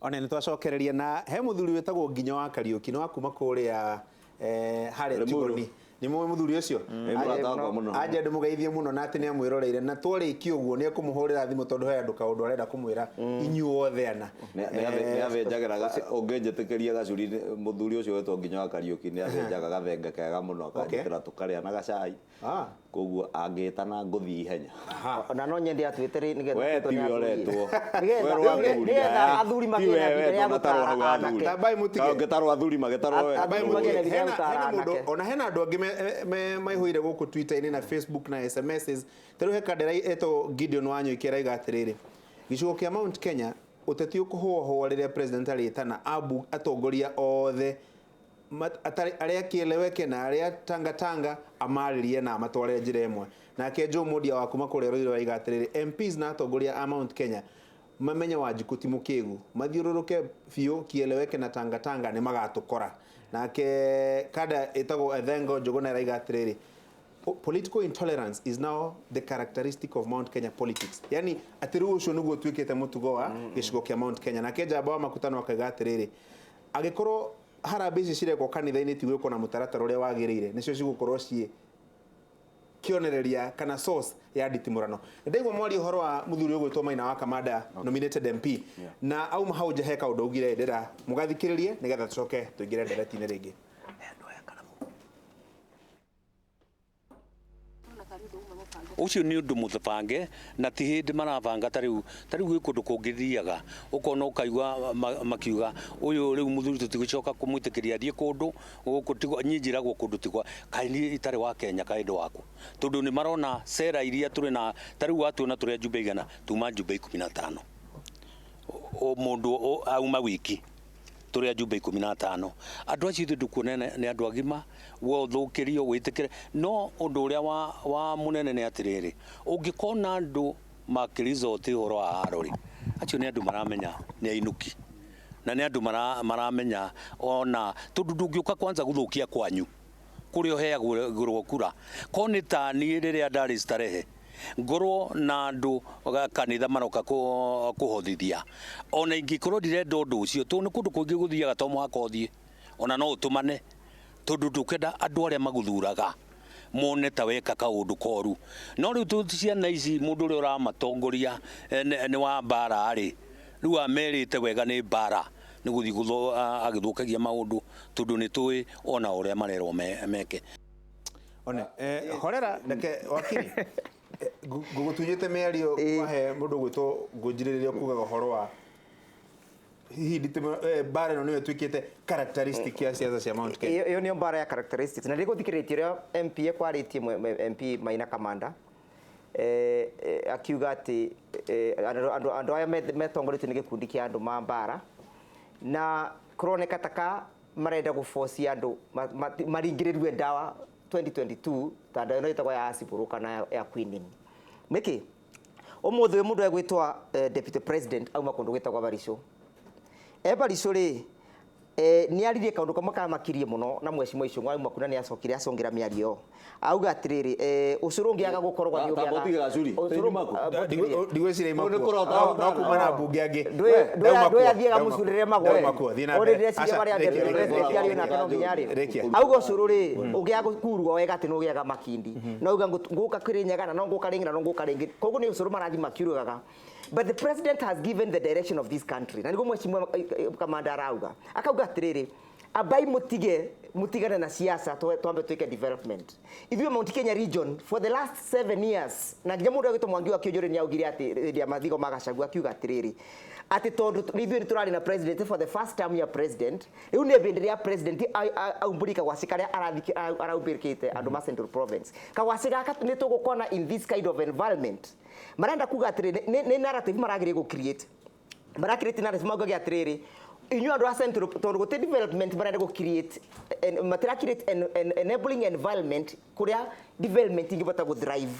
One nĩ twacokereria na he mũthuri wĩtagwo Nginya wa Kariũki, nĩ wa kuma kũrĩa harĩa Limuru. Tigoni. Nĩ mũĩ mũthuri ũcio? Nĩ mũrata wakwa mũno. Anja ndĩmũgeithie mũno na atĩ nĩ amwĩroreire, na twarĩkia ũguo nĩ ekũmũhũrĩra thimũ tondũ he andũ kaũndũ arenda kũmwĩra inyuothe ana. Nĩ athĩnjagĩra ũngĩnjĩtĩkĩria gacuri, mũthuri ũcio wetwo Nginya wa Kariũki nĩ athĩnjaga gathenge kega mũno, akanjĩtĩra tũkarĩa na gacai. Koguo angĩtana ngũthiĩ ihenya. Ona no nyende atwĩte rĩ nĩgetha We twĩtwo nĩ tiwe athuri. ũretwo. Nĩgetha We rwa athuri, nĩgetha aya. athuri Ti magĩe we na ihinda wetwo rĩa na tarwo gũtara hau athuri. anake. Tambai mũtige. Ũngĩtarwo athuri magĩtarwo we. Tambai Athuri magĩe na mũtige. ihinda rĩa Hena gũtara hena mũndũ anake. ona hena andũ angĩ maihũire gũkũ Twitter-inĩ na Facebook na SMSs. Ta rĩu he kandera etwo Gideon Wanyoike araiga atĩrĩrĩ, gĩcigo kĩa Mount Kenya ũteti ũkũhũahũa rĩrĩa president arĩtana abu atongoria othe arĩa kieleweke na arĩa tangatanga amarĩrie na amatware njĩra ĩmwe. Nake Joe Mondia wa kuma kũrĩa Ruiru araiga atĩrĩrĩ, MPs na atongoria a Mount Kenya mamenye Wanjikũ ti mũkĩgu, mathiũrũrũke biũ kieleweke na tangatanga nĩ magatũkora. Nake kada ĩtagwo Ethengo Njũgũna araiga atĩrĩrĩ, political intolerance is now the characteristic of Mount Kenya politics. Yani atĩ rĩu ũcio nĩguo ũtuĩkĩte mũtugo wa gĩcigo kĩa Mount Kenya. Nake Njamba wa Makutano akaiga atĩrĩrĩ, angĩkorwo harambee ici cirekwo kanitha-inĩ ti gwĩkwo na mũtaratara ũrĩa wagĩrĩire, nĩcio cigũkorwo ciĩ kĩonereria kana source ya nditimũrano. Ndaigua mwaria ũhoro wa mũthuri ũgwĩtwo Maina wa Kamanda, nominated MP, na auma hau nja he kaũndũ augire, ndĩra mũgathikĩrĩrie nĩgetha tũcoke tũingĩre ndereti-inĩ rĩngĩ. Ũcio nĩ ũndũ mũbange na ti hĩndĩ marabanga. Ta rĩu, ta rĩu gwĩ kũndũ kũngĩthiaga ũkona ũkaigua makiuga ũyũ rĩu mũthuri tũtigũcoka kũmwĩtĩkĩria athiĩ kũndũ gũkũ, tigwa niĩ njĩragwo kũndũ tigwa kaĩ niĩ itarĩ wa Kenya kaĩ ndĩ waku, tondũ nĩ marona cera iria tũrĩ na ta rĩu watuona tũrĩ ajumbe igana tuma njumbe 15 mũndũ auma wiki tũrĩ ajumbe 15. Andũ acio ithuĩ ndũkuona nĩ andũ agima, we ũthũkĩrio wĩtĩkĩre. No ũndũ ũrĩa wa mũnene nĩ atĩrĩrĩ, ũngĩkona andũ makĩresort ũhoro wa haro rĩ, acio nĩ andũ maramenya nĩ ainũki, na nĩ andũ maramenya ona tondũ ndũngĩũka kwanza gũthũkia kwanyu kũrĩa ũheagwo kura. Ko nĩ ta niĩ rĩrĩa ndarĩ Starehe ngorwo na andũ kanitha maroka kũhothithia, ona ingĩkorwo ndirenda ũndũ ũcio, tondũ nĩ kũndũ kũingĩ gũthiaga to mũhaka ũthiĩ, ona no ũtũmane, tondũ ndũkenda andũ arĩa magũthuraga mone ta weka kaũndũ koru. No rĩu ciana ici mũndũ ũrĩa ũramatongoria nĩ wa mbara rĩ, rĩu amerite wega nĩ mbara, nĩ gũthiĩ agĩthũkagia maũndũ, tondũ nĩ tũĩ ona ũrĩa marerwo meke. One, horera reke wakiri ngũgũtunyĩte mĩario wahe mũndũ gwĩtwo ngũnjirĩrĩria kugaga ũhoro wa hihi mbara ĩno nĩyo ĩtuĩkĩte characteristic ya siasa cia Mount Kenya. Ĩyo nĩyo mbara ya characteristics, na ndĩgũthikĩrĩtie ũrĩa MP ekwarĩtie, MP Maina Kamanda akiuga atĩ andũ aya metongoretio nĩ gĩkundi kĩa andũ ma mbara, na kũroneka ta ka marenda gũbocia andũ maringĩrĩrue ndawa 2022 ta ndawa ĩno ĩtagwo ya acibũrũ kana ya quinine. Nĩkĩ ũmũthĩ ũyũ mũndũ egwĩtwa deputy president auma kũndũ gwĩtagwo Barisho, e Barisho rĩ, nĩ aririe kaũndũ kamwe kamakirie mũno na mweci Icũng'wa auma kuna nĩ acokire acongera mĩario ĩyo, auga atĩrĩrĩ, ũcũrũ ũngĩaga gũkorogwa nĩ ũngĩaga ndigwĩciria no kuma na mbunge angĩ. Ndũĩ athiaga mũcurĩre magwe ũrĩ ndĩreciria marĩa deputy president ario nake no nginya rĩ auga ũcũrũ rĩ ũngĩaga gũkurwo wega atĩ nĩ ũgĩaga makindi, no auga ngũka Kĩrĩnyaga na no ngũka rĩngĩ na no ngũka rĩngĩ, koguo nĩ ũcũrũ marathiĩ makiurugaga. But the president has given the direction of this country, na nĩguo mheshimiwa Kamanda arauga, akauga atĩrĩrĩ, ambai mũtige mũtigane na siasa, twambe twĩke development. Ithuĩ Mount Kenya region for the last 7 years, na nginya mũndũ agĩtwo Mwangi wa Kĩũnjũrĩ nĩ augire atĩ hĩndĩ ya mathiko ma Gachagua akiuga atĩrĩrĩ, atĩ tondũ ithuĩ nĩ tũrarĩ na president for the first time ya president, rĩu nĩ hĩndĩ rĩa president aumbũrie kagwacĩ karĩa araumbĩrĩkĩte andũ ma Central Province. Kagwacĩ gaka nĩ tũgũkona in this kind of environment. Marenda kuga atĩrĩrĩ, nĩ narrative marageria gũ create, mara create narrative maugaga atĩrĩrĩ, inyuĩ andũ a Central, tondũ gũtirĩ development marenda gũ create, matira create an enabling environment kũrĩa development ingĩbota gũ thrive.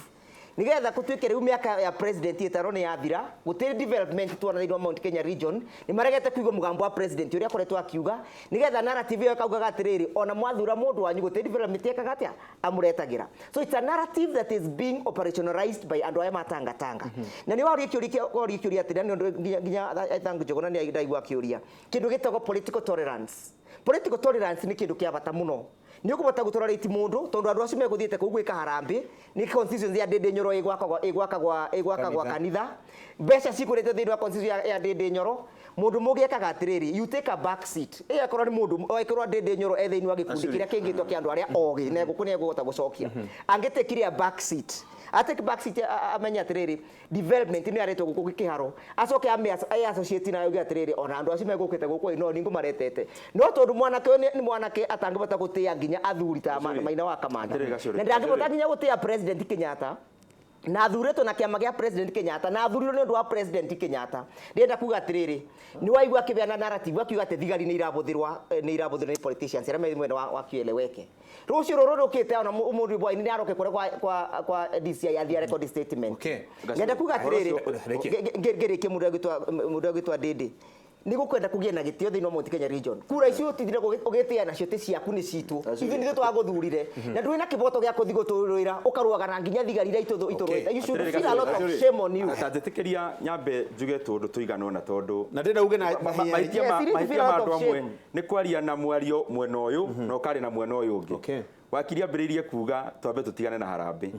Nigetha gũtuĩke rĩu mĩaka ya president ĩtano nĩ yathira, gũtirĩ development tuona thĩinĩ wa Mount Kenya region, nĩ maregete kũigua mũgambo wa president ũrĩa akoretwo akiuga, nigetha narrative ĩyo ĩkaugaga atĩrĩrĩ, ona mwathura mũndũ wanyu gũtirĩ development ekaga atĩa amũretagĩra. So it's a narrative that is being operationalized by andũ aya matangatanga. Na nĩ waria kĩũria, waria kĩũria atĩrĩ, nĩ ũndũ nginya I thank Njũgũna nĩ ndaigua akĩũria kĩndũ gĩtagwo political tolerance. Political tolerance nĩ kĩndũ kĩa bata mũno. Nĩ ũkũbota gũtolerate mũndũ tondũ andũ acio megũthiĩte kũu gwĩka harambĩ nĩ constituency ya Ndĩndĩ Nyoro ĩgwakagwa kanitha, mbeca cikũrĩte thĩinĩ wa constituency ya Ndĩndĩ Nyoro. Mũndũ mũngĩ ekaga atĩrĩrĩ, you take a back seat. Ĩ akorwo nĩ mũndũ, akorwo Ndĩndĩ Nyoro e thĩinĩ wa gĩkundi kĩrĩa kĩngĩtwo kĩa andũ arĩa ogĩ na gũkũ nĩ egũhota gũcokia, angĩtekire a back seat, atake back seat, amenye atĩrĩrĩ, development nĩ yaretwo gũkũ kĩharo, acoke ame associate nayo uge atĩrĩrĩ, ona andũ acio megũkĩte gũkũ no ningũ maretete. No tondũ mwanake ũyũ nĩ mwanake atangĩhota gũtĩa nginya athuri ta Maina wa Kamanda, na ndangĩhota nginya gũtĩa President Kenyatta, na athuretwo na kĩama gĩa President Kenyatta, na athurirwo nĩ ũndũ wa President Kenyatta. Ndĩrenda kuga atĩrĩrĩ, nĩ waigua akĩbeana narrative akiuga atĩ thigari nĩ irabũthĩrwa, nĩ irabũthĩrwo nĩ politicians arĩa me mwena wa Kieleweke. Rũciũ rũrũ rũkĩte ona mũndũ bwaini nĩ aroke kũrĩa kwa DCI athiĩ record statement. Ngenda kuga atĩrĩrĩ, ngĩrĩkie mũndũ agĩtwa Ndĩndĩ, nĩ gũkwenda kũgĩe na gĩtĩo thĩinĩ wa Mount Kenya region. Kura icio ũtindire ũgĩtĩa nacio ti ciaku nĩ citũ, ithuĩ nithuĩ twagũthurire, na ndũrĩ na kĩboto gĩa kũthiĩ gũtũrũĩra ũkarũaga na nginya thigari iria itũrũĩte. You should feel a lot of shame on you. Ta njĩtĩkĩria nyambe njuge tũndũ tũigana ũna tondũ na ndĩrenda uge na mahĩtia ma andũ amwe nĩ kwaria na mwario mwena ũyũ na ũkaria na mwena ũyũ ũngĩ. Wakiri ambĩrĩirie kuga twambe tũtigane na harambĩ,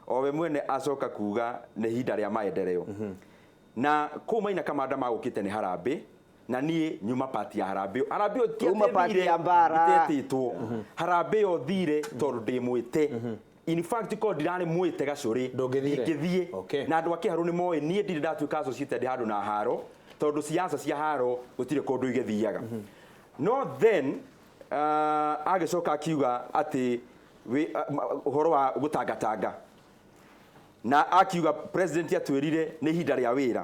o we mwene acoka kuga nĩ ihinda rĩa maendeleo, na kũu Maina Kamanda magũkĩte nĩ harambĩ, na niĩ nyuma party ya harambĩ. Harambĩ ĩyo party ya mbara itetĩtwo, harambĩ ĩyo thire tondũ ndĩ mwĩte. In fact ko ndirarĩ mwĩte gacũrĩ ndingĩthiĩ, na andũ a Kĩharũ nĩ moĩ niĩ ndirĩ ndatuĩka associated handũ na haro, tondũ siasa cia haro gũtirĩ kũndũ igĩthiaga. No then agĩcoka akiuga atĩ ũhoro wa gũtangatanga, na akiuga president atwĩrire nĩ ihinda rĩa wĩra.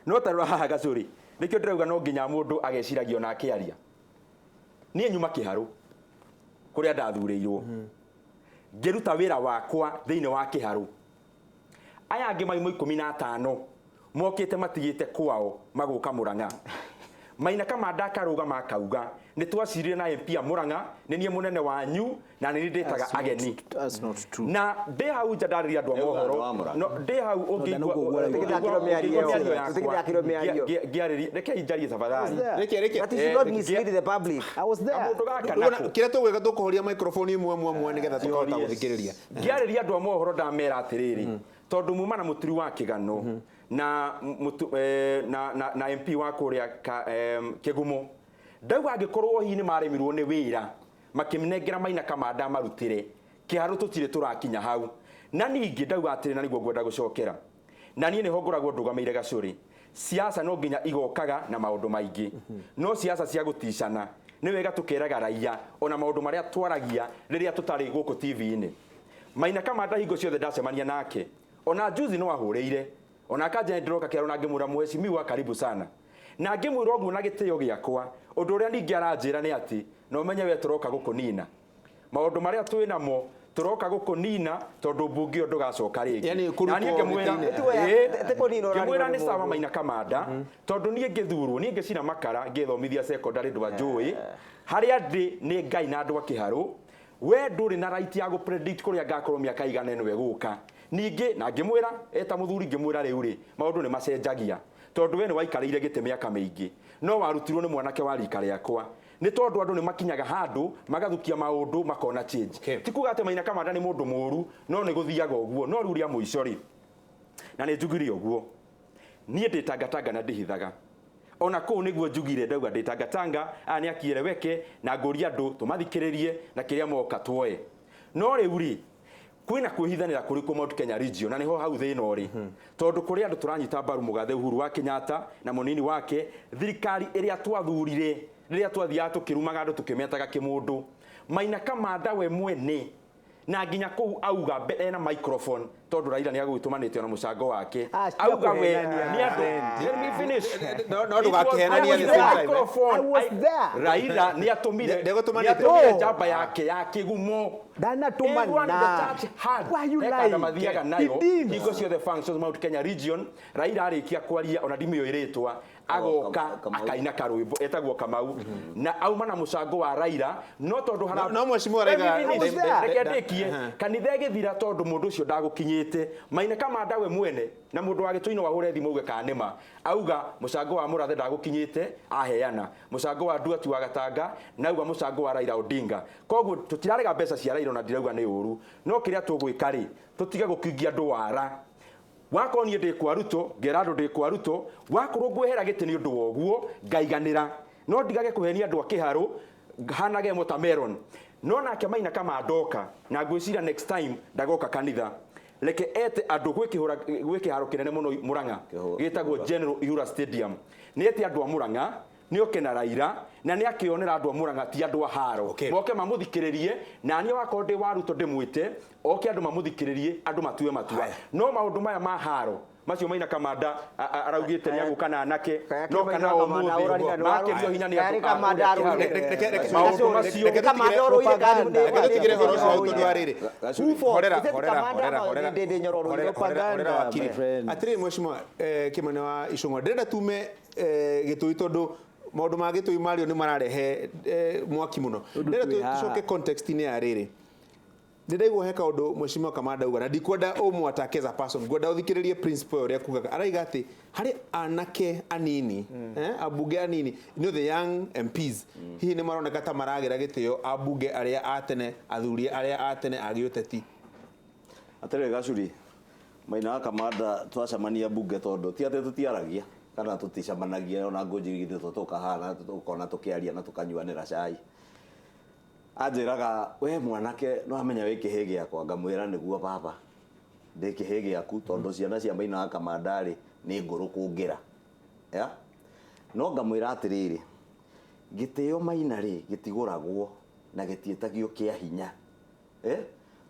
No ta rora haha gacũrĩ, nĩkĩo ndĩrauga no nginya mũndũ ageciragia ona akĩaria. Niĩ nyuma Kĩharũ kũrĩa ndathurĩirwo, ngĩruta wĩra wakwa thĩinĩ wa Kĩharũ. Aya angĩ maimo 15 mokĩte matigĩte kwao magũka Murang'a. Maina Kamanda akarũgama akauga nĩ twacirire na MP a Murang'a, nĩ niĩ mũnene wanyu na nĩ niĩ ndĩtaga ageni. Na ndĩ hau nja ndarĩria andũ a mohoro, no ndĩ hau ũngĩigua ngĩarĩria, rekei njarie tafadhali. But you should not mislead the public. I was there. Kĩrĩa tũgwĩka tũkũhoria microphone imwe mwe nĩgetha tũkahota gũthikĩrĩria. Ngĩarĩria andũ a mohoro ndamera atĩrĩrĩ, tondũ muma na mũturi wa kĩgano na na MP wa kũrĩa Kĩgumo, ndauga angĩkorwo hihi nĩ maremirwo nĩ wĩra makĩmnengera Maina Kamanda marutĩre Kĩharũ, tũtirĩ tũrakinya hau. Na ningĩ ndauga atĩrĩ, na nĩguo ngwenda gũcokera, na niĩ nĩho ngoragwo ndũgamĩire gacũrĩ, siasa no nginya igokaga na maũndũ maingĩ, no siasa cia gũticana nĩ wega tũkeraga raia ona maũndũ marĩa twaragia rĩrĩa tũtarĩ gũkũ TV-inĩ. Maina Kamanda hingo ciothe ndacemania nake, ona juzi no ahũrĩire, ona akanja ndĩroka Kĩharũ na ngĩmwĩra mheshimiwa karibu sana, na ngĩmwĩra ũguo na gĩtĩo gĩakwa. Ũndũ ũrĩa ningĩ aranjĩra nĩ atĩ no menye we tũroka gũkũnina, maũndũ marĩa twĩ namo tũroka gũkũnina tondũ mbunge ĩyo ndũgacoka rĩngĩ. Na niĩ ngĩmwĩra nĩ sawa Maina Kamanda, tondũ niĩ ngĩthurwo, niĩ ngĩcina makara ngĩthomithia secondary ndwanjũĩ harĩa ndĩ nĩ Ngai na andũ a Kĩharũ. We ndũrĩ na right ya gũ-predict kũrĩa ngakorwo mĩaka igana ĩno ĩgũka. Ningĩ na ngĩmwĩra eta mũthuri, ngĩmwĩra rĩu rĩ maũndũ nĩ macenjagia, tondũ we nĩ waikarĩire gĩtĩ mĩaka mĩingĩ, no warutirwo nĩ mwanake wa rika rĩakwa. Nĩ tondũ andũ nĩ makinyaga handũ magathukia maũndũ makona change. Ti kuga atĩ Maina Kamanda nĩ mũndũ mũũru, no nĩ gũthiaga ũguo. No rĩu rĩa mũico rĩ, na nĩ njugire ũguo, niĩ ndĩ tangatanga na ndĩhithaga. Ona kũu nĩguo njugire ndauga ndĩ tangatanga, aya nĩ akieleweke, na ngũria andũ tũmathikĩrĩrie na kĩrĩa moka tuoe. No rĩu rĩ, kwĩna kwĩhithanĩra kũrĩkũ Mount Kenya region, na nĩho hau thĩna ũrĩ, tondũ kũrĩ andũ tũranyita mbaru mũgathe Uhuru wa Kenyatta na mũnini wake, thirikari ĩrĩa twathurire rĩrĩa twathiaga tũkĩrumaga andũ tũkĩmetaga kĩmũndũ. Maina Kamanda we mwene na nginya kũu auga ena microphone tondu Raila ni agwitumanite na mucango wake auga we ni andu. Let me finish. No ndugakihenania the same time. I was there. Raila ni atumire njamba yake ya kigumo ndanatumana. Why you lying? Mathiaga nayo hingo ciothe functions Mount Kenya region. Raila arikia kwaria ona ndimĩũĩ rĩtwa agoka akaina karwimbo etagwo Kamau na auma na mucango wa Raila no tondu hara no mheshimiwa Raila reke ndikie kanitha ĩgĩthira tondu mundu ucio ndagukinyite Maina Kamanda we mwene na mundu wa gĩtũinĩ wahure thimũ uge kana nĩma auga mucango wa Murathe ndagukinyite aheana mucango wa Nduati wa Gatanga na auga mucango wa Raila Odinga. Koguo tutirarega mbeca cia Raila na ndirauga nĩ ũru no kĩrĩa tũgwĩka rĩ tũtige gũkingia andũ wara. Wakorwo niĩ ndĩ kwa Ruto ngera andũ ndĩ kwa Ruto wakorwo ngwehera gĩtĩ nĩ ũndũ wa ũguo ngaiganĩra no ndigage kũhenia andũ a kĩharũ hanage watermelon. No nake Maina Kamanda oka na ngwĩciria next time ndagoka kanitha reke ete andũ gwĩ kĩharo kĩnene mũno Murang'a gĩtagwo General Ihura Stadium. Nĩ ete andũ a Murang'a nĩ oke na Raila na nĩ akĩonera andũ a Murang'a ti andũ a haro moke mamũthikĩrĩrie na niĩ wakorwo ndĩ wa Ruto ndĩmwĩte oke andũ mamũthikĩrĩrie andũ matue matua. No maũndũ maya ma haro macio Maina Kamanda araugĩte nĩ agũka na anake no kana ũmũthĩ makĩrio hinya nĩ andũ maũndũ macio. Reke tũtigĩre ũhoro ũcio hau tondũ wa rĩrĩ horera horera horera horera horera wakiri. Atĩrĩrĩ mheshimiwa Kĩmani wa Icũng'wa ndĩrenda tume gĩtũi tondũ maũndũ ma gĩtũi mario nĩ mararehe mwaki mũno. Ndĩrenda tũcoke context-inĩ ya rĩrĩ ndĩraigua he kaũndũ mheshimiwa Kamanda auga na ndikwenda ũmũ-attack as a person ngwenda ũthikĩrĩrie principle ũrĩa kugaga. Araiga atĩ harĩ anake anini ambunge anini you the young MPs hihi nĩ maroneka ta maragĩra gĩtĩo ambunge arĩa a tene athuri arĩa a tene a gĩũteti. Atĩrĩrĩ Gacuri Maina wa Kamanda twacemania mbunge tondũ ti atĩ tũtiaragia kana tũticemanagia ona ngũnjirigithĩtwo tũkahana tũkona tũkĩaria na tũkanyuanĩra cai. Anjĩraga we mwanake no amenya wĩ kĩhĩ gĩakwa ngamwĩra nĩguo baba ndĩ kĩhĩ gĩaku tondũ ciana cia Maina wa Kamanda rĩ nĩ ngũrũ kũngĩra. No ngamwĩra atĩrĩrĩ gĩtĩo Maina rĩ gĩtigũragwo na gĩtiĩtagio kĩa hinya.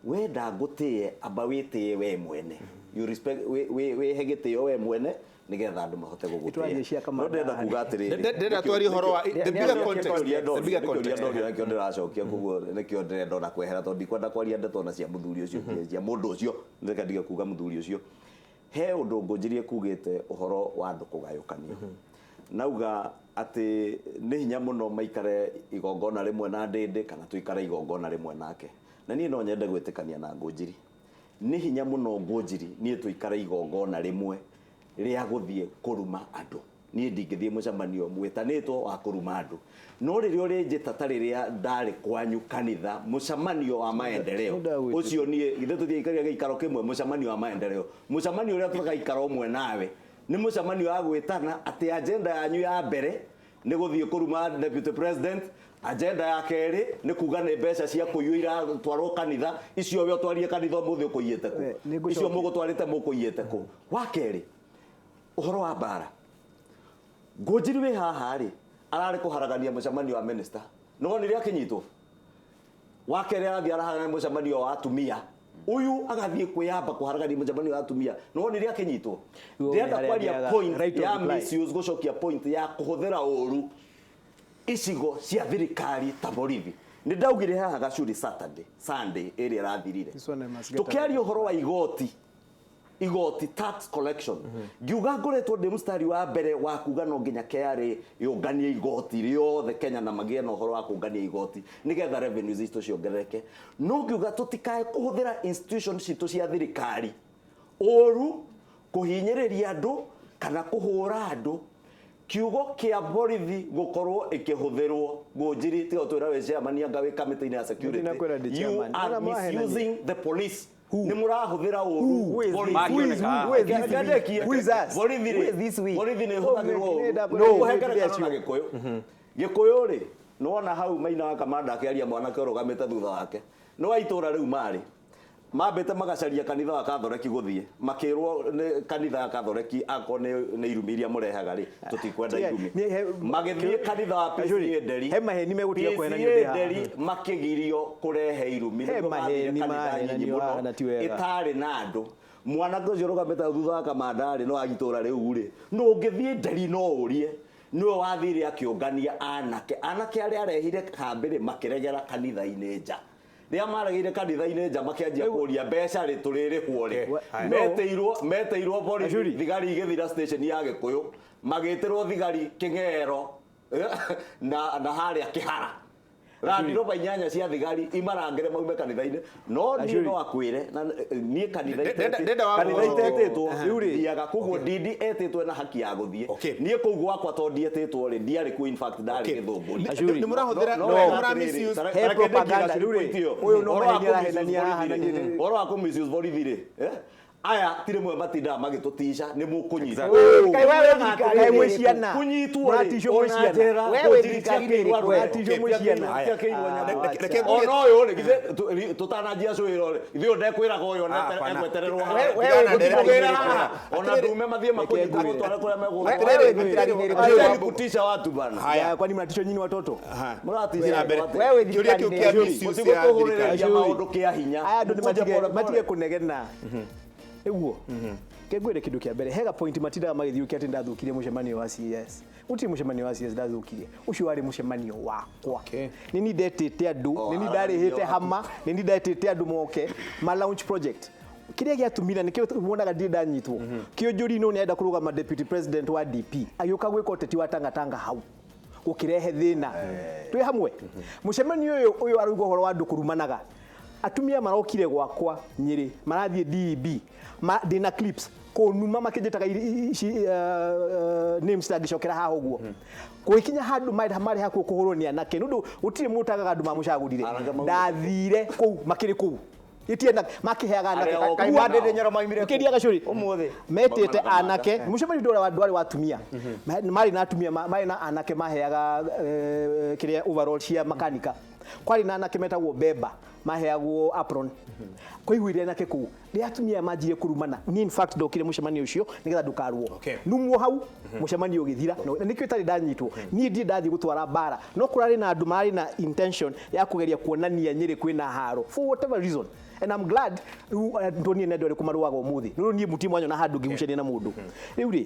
Wenda ngũtĩe amba wĩtĩe we mwene. You respect wĩhe gĩtĩo we mwene nigetha andũ mahote gũgũtĩa. No ndĩrenda kuga atĩrĩrĩ ndĩrenda twarie ũhoro wa the bigger context. The bigger context nĩkĩo ndĩracokia koguo nĩkĩo ndĩrenda ona kwehera tondũ ndikwenda kwaria ndeto ona cia mũthuri ũcio cia mũndũ ũcio reke ndige kuga mũthuri ũcio. He ũndũ ngũnjirie kugĩte ũhoro wa andũ kũgayũkanio nauga atĩ nĩ hinya mũno maikare igongona rĩmwe na Ndĩndĩ kana tũikare igongona rĩmwe nake na niĩ no nyende gwĩtĩkania na Ngũnjiri. Nĩ hinya mũno Ngũnjiri niĩ tũikare igongona rĩmwe rĩa gũthiĩ kũruma andũ. Niĩ ndingĩthiĩ mũcemanio mwĩtanĩtwo wa kũruma andũ no rĩrĩa ũrĩnjĩta ta rĩrĩa ndarĩ kwanyu kanitha mũcemanio wa maendeleo ũcio niĩ githĩ tũthiĩ gĩikaro kĩmwe mũcemanio wa maendeleo mũcemanio ũrĩa tũgaikara ũmwe nawe nĩ mũcemanio wa gwĩtana atĩ agenda yanyu ya mbere nĩ gũthiĩ kũruma deputy president agenda ya kerĩ nĩ kuga nĩ mbeca cia kũiywo iratwarwo kanitha icio we ũtwarie kanitha ũmũthĩ ũkũiyĩte kũ icio mũgũtwarĩte mũkũiyĩte kũ. Wa kerĩ ũhoro wa mbara Ngũnjiri wĩ haha rĩ ararĩ kũharagania mũcemanio wa minister nĩwonire akĩnyitwo. Wa kerĩ arathiĩ araharagania mũcemanio wa atumia uyu agathiĩ kwĩyamba kũharagania mũcemanio wa atumia nĩwonire akĩnyitwo. Ndĩrenda kwaria point ya misuse gũcokia point ya kũhũthĩra ũru icigo cia thirikari ta borithi. Nĩ ndaugire haha Gacuri Saturday Sunday ĩrĩa ĩrathirire tũkĩaria ũhoro wa igoti igoti tax collection ngiuga ngoretwo ndĩ mũstari wa mbere wa kuga no nginya KRA yũnganie igoti rĩothe Kenya na magĩe na ũhoro wa kũngania igoti nĩgetha revenues citũ ciongerereke. No ngiuga tũtikae kũhũthĩra institution citũ cia thirikari ũru kũhinyĩrĩria andũ kana kũhũra andũ. Kiugo kĩa borithi gũkorwo ĩkĩhũthĩrwo Ngũnjiri tiga ũtwĩra wĩ chairman anga wĩ kamĩtĩ-inĩ ya security you are misusing the police. Nĩ mũrahũthĩra ũru borithi nĩ ĩhũthagĩrwo ũru. Kũhe ngerekano na Gĩkũyũ. Gĩkũyũ rĩ nĩwona hau Maina wa Kamanda akĩaria mwanake ũrũgamĩte thutha wake nĩ wa itũra rĩu marĩ mambĩte magacaria kanitha wa Kathoreki gũthiĩ makĩrwo nĩ kanitha wa Kathoreki akorwo nĩ irumi iria mũrehaga rĩ tũtikwenda irumi magĩthiĩ kanitha wa PCEA Nderi he maheni megũtiga kũhenanio ndĩ haha Nderi makĩgirio kũrehe irumi nĩguo mathire kanitha nyinyi mũno ĩtarĩ na andũ. Mwanake ũcio ũrũgamĩte hau thutha wa kamanda rĩ, no wa itũra rĩu rĩ, no ũngĩthiĩ nderi no ũrie nĩwe wathire akĩũngania anake anake arĩa arehire kambĩ rĩ makĩregera kanitha-inĩ nja rĩrĩa maregeire kanitha-inĩ nja makĩanjia kũria mbeca rĩ tũrĩrĩhwo rĩ. Metĩirwo metĩirwo borithi, thigari igĩthira station ya Gĩkũyũ, magĩtĩrwo thigari Kĩng'ero na harĩa Kĩhara Land Rover inyanya cia thigari imarangĩre maume kanitha-inĩ. No niĩ no akwĩre na niĩ kanitha kanitha itetĩtwo thiaga koguo Ndindi etĩtwo na haki ya gũthiĩ. Niĩ kũu gwakwa to ndietĩtwo rĩ, ndiarĩ kuo, in fact ndarĩ Gĩthũngũri. Nĩ mũrahũthĩra, nĩ mũra misuse he propaganda rĩu rĩ, ũyũ no maheni arahenania haha na niĩ ũhoro wa kũ misuse borithi rĩ, aya ti rĩmwe matindaga magĩtũtica nĩ mũkũnyitwo. Kaĩ we wĩ thirikari-inĩ Kaĩ mwĩ ciana? Kũnyitwo rĩ, Mũraticwo mwĩ ona ciana? njera, We wĩ ngũnjiri thirikari-inĩ ciakĩirwo ĩrĩkũ we? Mũraticwo mwĩ ciana? ciakĩirwo nyamũ. Reke ngurie- Ona ũyũ rĩ, githĩ tũtananjia cũĩro rĩ, githĩ ũyũ ndekwĩraga ũyũ Hapana. egwetererwo We- haha. we wĩ Tigana thirikari-inĩ Tũgĩre ĩrĩkũ? haha, ona ndume mathiĩ makũnyite gũtware kũrĩa megũtwara. Atĩrĩrĩ, Wewe wĩ thirikari-inĩ ĩrĩkũ? Acheni kutisha watu bana. Haya. Kwani mnatisho nyinyi watoto? Aha. Mũratisha Thiĩ na mbere. andũ atĩa? Wewe Kĩũria kĩu kĩa thirikari-inĩ misuse ya thirikari. Mũtigũtũhũrĩrĩria maũndũ kĩa hinya. Aya andũ nĩ Mũkuje matige pole pole. matige kũnegena. Ĩguo kengwĩre kĩndũ kĩa mbere, hega point matindaga magĩthiũkia atĩ ndathũkirie mũcemanio wa CS. Gũtirĩ mũcemanio wa CS ndathũkirie, ũcio warĩ mũcemanio wakwa. Nĩ niĩ ndetĩte andũ, Oh, nĩ niĩ aranĩria ndarĩhĩte waku. hama, nĩ niĩ ndetĩte andũ moke ma launch project. Kĩrĩa gĩatũmire nĩkĩo wonaga ndirĩ ndanyitwo. Kĩonjũri no nĩarenda kũrũgama deputy president wa DP, agĩũka gwĩka ũteti wa tangatanga hau gũkĩrehe thĩna. Twĩ hamwe mũcemanio ũyũ, ũyũ arauga ũhoro wa andũ kũrumanaga. Atumia marokire gwakwa Nyĩrĩ, marathiĩ DEB, ndĩna clips kũnuma makĩnjĩtaga ici names ndangĩcokera haha ũguo. Gũgĩkinya handũ marĩ hakuhĩ kũhũrwo nĩ anake, nĩ ũndũ gũtirĩ mũndũ ũtagaga andũ mamũcagũrire. Anake maugĩte. Ndathire kũu makĩrĩ kũu itienda makĩheaga anake. Arĩa Kaĩ Kuo mandĩndĩ Nyoro maumire kũ? Ũkĩria gacũrĩ Ũmũthĩ. metĩte Maumana na anake mũcemanio ndũrĩa ndwarĩ wa atumia. Marĩ na atumia marĩ na anake maheaga kĩrĩa overall cia makanika. Kwarĩ na anake metagwo beba maheagwo apron. Kwaiguire anake kũu rĩrĩa atumia manjirie kũrumana. Niĩ in fact ndokire mũcemanio ũcio nĩgetha ndũkarũo. Numwo hau mũcemanio ũgĩthira. Na nĩkĩo itarĩ ndanyitwo. Niĩ ndirĩ ndathiĩ gũtwara mbara, no kũrarĩ na andũ marĩ na intention ya kũgeria kuonania Nyĩrĩ kwĩna haro for whatever reason. And I'm glad rĩu ndonire nĩ andũ arĩkũ marũaga ũmũthĩ. Rĩu niĩ mũtirĩ mwanyona handũ ngĩgucania na mũndũ. Rĩu rĩ,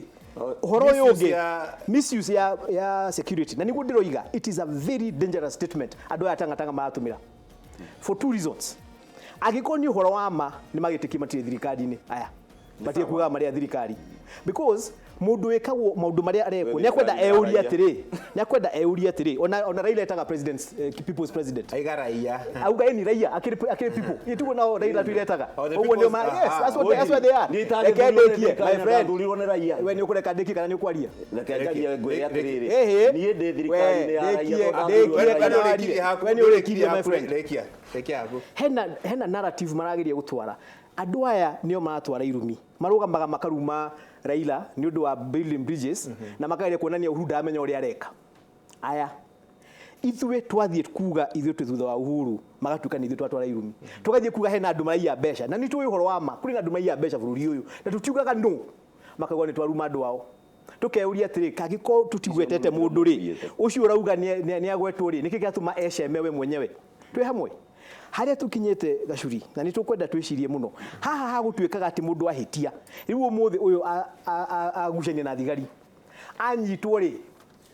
ũhoro ũyũ Misuse ũngĩ, misuse ya security, na nĩguo ndĩroiga it is a very dangerous statement andũ aya tangatanga maratũmĩra for two reasons. Angĩkorwo nĩ ũhoro wa ma, nĩ magĩtĩkie matirĩ thirikari-inĩ aya, matirĩ kugaga marĩa thirikari, because mũndũ wĩkagwo maũndũ marĩa arekwo nĩ akwenda eurie atĩrĩ, nĩ akwenda eurie atĩrĩ, ona Raila etaga president, people's president. Aiga raia. Auga eni raia akiri akiri people itugo nao Raila tuiretaga Oh, the ũguo nĩo people's- yes, that's what they are. Niĩ itangĩthurirwo Reke nĩ ndĩkie, thirikari my na friend. ndathurirwo nĩ raia. We nĩ ũkũreka ndĩkie kana nĩ ũkwaria? Reke njarie ngwĩre atĩrĩrĩ, Ĩhĩ. niĩ ndĩ thirikari-inĩ ya We, raia ndĩkie, tondũ ndathurirwo nĩ ndĩkie raia. kana warie. We nĩ ũrĩkirie, my friend. Rĩkia, rĩkia haku. Hena narrative marageria gũtwara. Andũ aya nĩo maratwara irumi, marũgamaga makaruma Raila nĩ ũndũ wa building bridges, na makageria kuonania Uhuru ndaramenya ũrĩa areka. Aya ithuĩ twathiĩ kuga ithuĩ twĩ thutha wa Uhuru, magatuĩka nĩ ithuĩ twatwara irumi. Tũgathiĩ kuga hena andũ maraiya mbeca, na nĩ tũĩ ũhoro wa ma kũrĩ na andũ maraiya mbeca bũrũri ũyũ, na tũtiugaga no, makauga nĩ twaruma andũ ao. Tũkeuria atĩrĩ, kangĩkorwo tũtigwetete mũndũ rĩ, ũcio ũrauga nĩ agwetwo rĩ, nĩkĩ gĩatũma eceme we mwenyewe? Twĩ hamwe harĩa tũkinyĩte gacuri, na nĩ tũkwenda twĩcirie mũno haha hagũtuĩkaga atĩ mũndũ ahĩtia. Rĩu ũmũthĩ ũyũ agucania na thigari anyitwo rĩ,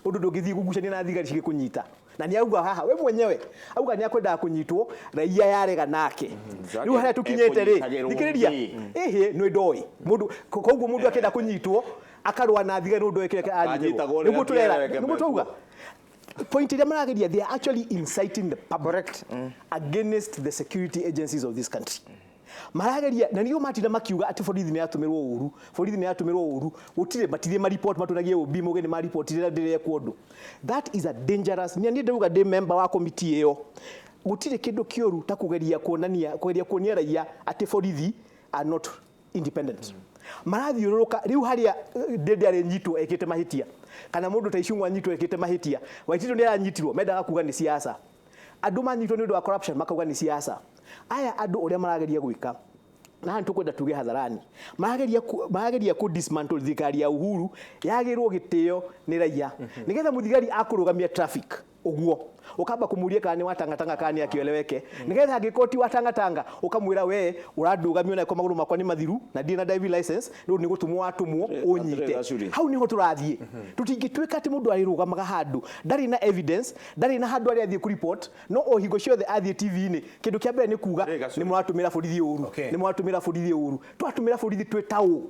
ũndũ ndũngĩthiĩ kũgucania na thigari cigĩkũnyita, na nĩ auga haha we mwenyewe auga nĩ akwendaga kũnyitwo, raia yarega nake. Rĩu harĩa tũkinyĩte rĩ, Ekũnyitagĩrwo thikĩrĩria, nĩ. ĩhĩ nĩ ndoĩ mũndũ, koguo mũndũ akĩenda kũnyitwo akarũa na thigari, nĩ ũndũ kĩrĩa Anyitagwo anyitĩrwo. rĩrĩa Nĩguo tũrera, kĩereweke nĩguo twauga point ĩrĩa marageria, they are actually inciting the public against the security agencies of this country. Marageria na nĩo matinda makiuga atĩ borithi nĩ yatũmĩrwo ũru, borithi nĩ yatũmĩrwo ũru, gũtirĩ matirĩ ma report matũragie OB muge nĩ ma report rĩrĩa ndĩrekwo ũndũ. That is a dangerous, niĩ ndauga ndĩ member wa committee ĩyo, gũtirĩ kĩndũ kĩũru ta kũgeria kuonania, kũgeria kuonia raia atĩ borithi are not independent. Marathiũrũrũka rĩu harĩa Ndindi arĩnyitwo ekĩte mahĩtia, kana mũndũ ta Icung'wa anyitwo ekĩte mahĩtia, Waititu nĩ aranyitirwo, mendaga kuga nĩ siasa. Andũ manyitwo nĩ ũndũ wa corruption makauga nĩ siasa. Aya andũ ũrĩa marageria gwĩka, na haha nĩtũkwenda tuge hadharani, marageria ku dismantle thirikari ya Uhuru yagĩrwo gĩtĩo nĩ raia, nĩgetha mũthigari akũrũgamia traffic Uguo ukamba kumuria kana ni watangatanga kana ni akieleweke, nigetha angĩkorwo ti watangatanga ukamwira we ũrandũgamio na magũrũ makwa nĩ mathiru na ndirĩ na driving license, rĩu nĩ gũtũmwo watumwo ũnyite. Hau niho tũrathiĩ. Tũtingĩtuĩka atĩ mũndũ arĩrũgamaga handũ ndarĩ na evidence, ndarĩ na handũ arĩa athiĩ kũreport, no o hingo ciothe athiĩ TV-inĩ kĩndũ kĩa mbere nĩ kuga nĩ mũratũmĩra borithi ũru, nĩ mũratũmĩra borithi ũru. Twatũmĩra borithi twĩ ta ũ?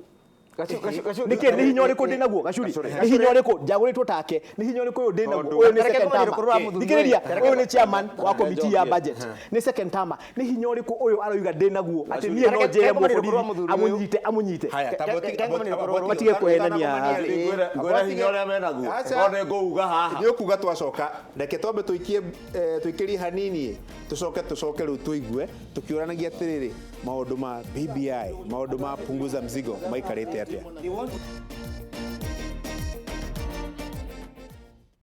Nĩkĩ nĩ hinya ũrĩkũ ndĩ naguo Gacuri? Nĩ hinya ũrĩkũ njagũrĩtwo take? Nĩ hinya ũrĩkũ ũyũ ndĩ naguo? Ũyũ nĩ second termer. Thikĩrĩria, ũyũ nĩ chairman wa committee ya budget, nĩ second termer. Nĩ hinya ũrĩkũ ũyũ aroiga ndĩ naguo atĩ niĩ no njĩre mũborithi amunyite amunyite? Matige kũhenania. Ngwĩra hinya ũrĩa menaguo no nĩ ngũuga haha. Nĩ ũkuga twacoka, reke twambe tũikie tũikĩrie hanini, tũcoke tũcoke rĩu tũigue tũkĩũranagia atĩrĩrĩ, maũndũ ma BBI, maũndũ ma punguza mzigo maikarĩte atĩa?